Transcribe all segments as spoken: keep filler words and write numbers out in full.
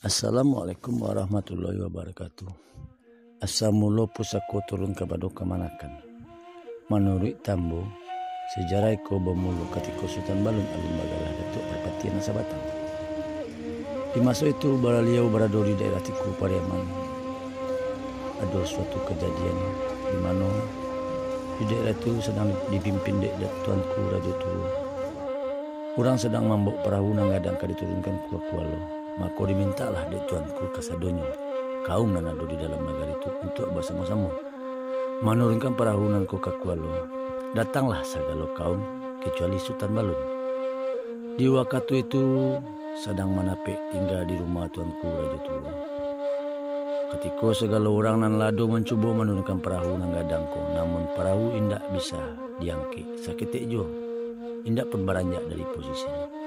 Assalamualaikum warahmatullahi wabarakatuh. Asa mulo pusako turun kapado kamanakan. Manuruik tambo, sejarah iko bamulo katiko Sutan Balun alun bagalah Datuak Parpatiah nan sabatang. Di maso itu, baliau barado di daerah Tiku Pariaman. Ado suatu kajadian di mano di daerah tu sadang dipimpin dek Tuanku Rajo Tuo. Urang sadang mambawok parahu nan gadang ka diturunkan ka kualo. Mako, dimintaklah dek Tuanku kasadonyo kaum nan ado di dalam nagari tu untuak basamo-samo manurunkan parahu nan ko ka kualo. Datanglah sagalo kaum, kecuali Sutan Balun. Di wakatu itu, sadang manapek tingga di rumah Tuanku Rajo Tuo. Katiko sagalo urang nan lado mancubo manurunkan parahu nan gadang ko, namun parahu indak bisa diangkek saketek juo, indak pun baranjak dari posisinyo.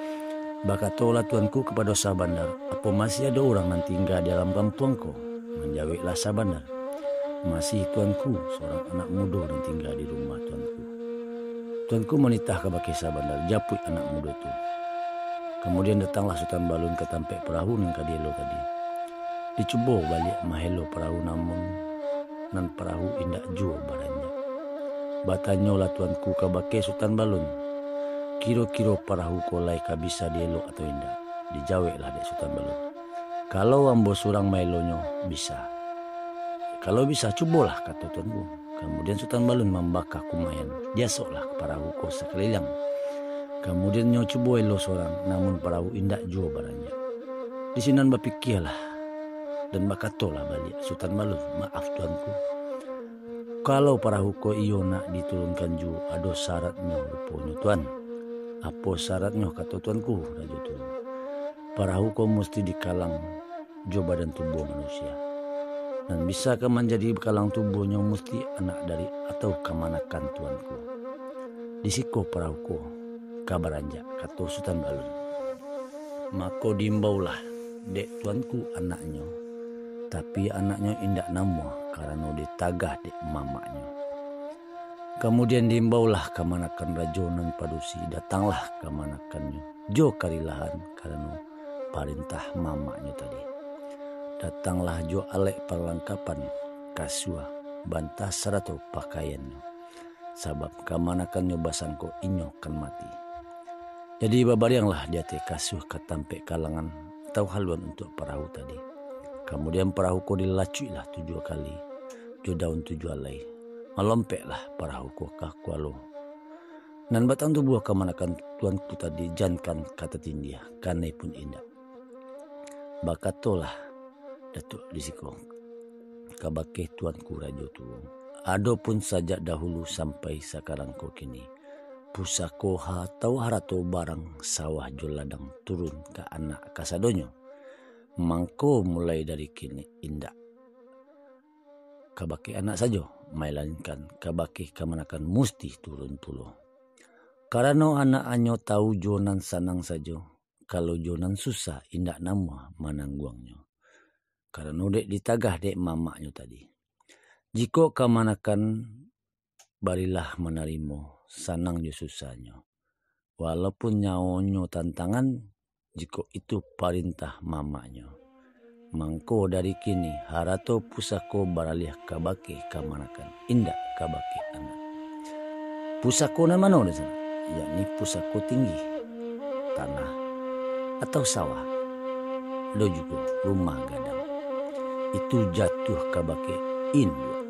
Bakatolah Tuanku kapado Sah Bandar, "Apo masih ado urang nan tingga di dalam kampuang ko?" Manjaweklah Sah Bandar, "Masih, Tuanku, surang anak mudo nan tingga di rumah Tuanku." Tuanku manitah kabake Sah Bandar, japuik anak mudo tu. Kamudian, datanglah Sutan Balun ka tampek parahu nan ka dielo tadi. Dicubo baliak mahelo parahu, namun nan parahu indak juo baranjak. Batanyolah Tuanku kabake Sutan Balun, "Kiro-kiro parahu ko lai ka bisa dielok atau indak?" Dijaweklah dek Sutan Balun, "Kalau ambo surang maelonyo, bisa." "Kalau bisa, cubolah," kato Tuanku. Kamudian, Sutan Balun mambakah kumayan, diasoklah parahu ko sakaliliang. Kamudian, nyo cubo elo surang, namun parahu indak juo baranjak. Di sinan bapikialah, dan bakatolah baliak Sutan Balun, "Maaf, Tuanku, kalau parahu ko iyo nak diturunkan juo, ado saratnyo ruponyo, Tuan." "Apo saratnyo?" kato Tuanku Rajo Tuo. "Parahu ko musti dikalang jo badan tubuah manusia. Nan bisa ka manjadi kalang tubuahnyo musti anak dari atau kamanakan Tuanku. Di siko parahu ko ka baranjak," kato Sutan Balun. Mako, diimbaulah dek Tuanku anaknyo, tapi anaknyo indak namuah karano ditagah dek mamaknyo. Kamudian, diimbaulah kamanakan rajo nan padusi, datanglah kamanakannyo jo karilahan karano parentah mamaknyo tadi. Datanglah jo alek parlangkapan, kasuah, bantah, sarato pakaiannyo, sabab kamanakannyo basangko inyo kan mati. Jadi, babarianglah di ateh kasuah ka tampek kalangan atau haluan untuak parahu tadi. Kamudian, parahu ko dilacuiklah tujuah kali jo daun tujuah alai. Malompeklah parahu ko ka kualo. Nan batang tubuah kamanakan Tuanku tadi, jankan ka tatindiah, kanai pun indak. Bakatolah Datuak di siko kabake Tuanku Rajo Tuo, "Adopun sajak dahulu sampai sakarang ko kini, pusako atau harato barang sawah jo ladang turun ka anak kasadonyo. Mangko mulai dari kini indak kabake anak sajo, malainkan kabake kamanakan musti turun pulo. Karano anak anyo tau jo nan sanang sajo, kalau jo nan susah indak namuah manangguangnyo, karano dek ditagah dek mamaknyo tadi. Jikok kamanakan barilah manarimo sanang jo susahnyo, walaupun nyawonyo tantangan, jikok itu parintah mamaknyo. Mangko dari kini, harato pusako baraliah kabake kamanakan, indak kabake anak." Pusako nan mano di sinan? Yakni pusako tinggi, tanah, atau sawah, ado jugo rumah gadang. Itu jatuah kabake induak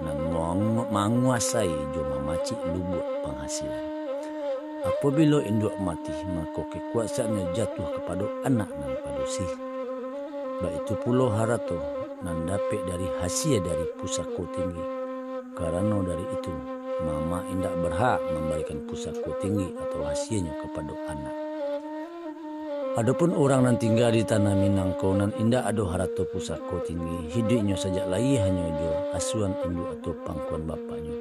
nan mangu-, manguasai jo mamacik lubuak panghasilan. Apabilo induak mati, mako, kakuasaannyo jatuah kapado anak nan padusi. Baitu pulo harato nan dapek dari hasia dari pusako tinggi. Karano dari itu, mamak indak barhak mambarikan pusako tinggi atau hasianyo kapado anak. Adopun urang nan tingga di tanah Minang ko nan indak ado harato pusako tinggi, hiduiknyo sajak lahia hanyo jo asuahan induak atau pangkuan bapaknyo,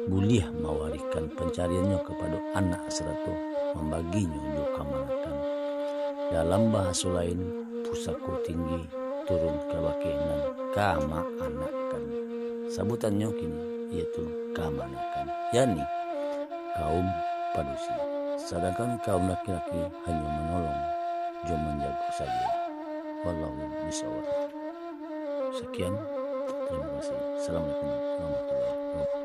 buliah mawarihkan pancariannyo kapado anak sarato mambaginyo jo kamanakan. Dalam bahaso lain, pusako tinggi turun kabake nan kamanakan. Sabutannyo kini, yaitu kamanakan, yakni kaum padusi, sadangkan kaum laki-laki hanyo manolong jo manjago sajo. Wallahu bishawab. Sekian, terima kasih. Assalamualaikum warahmatullahi wabarakatuh.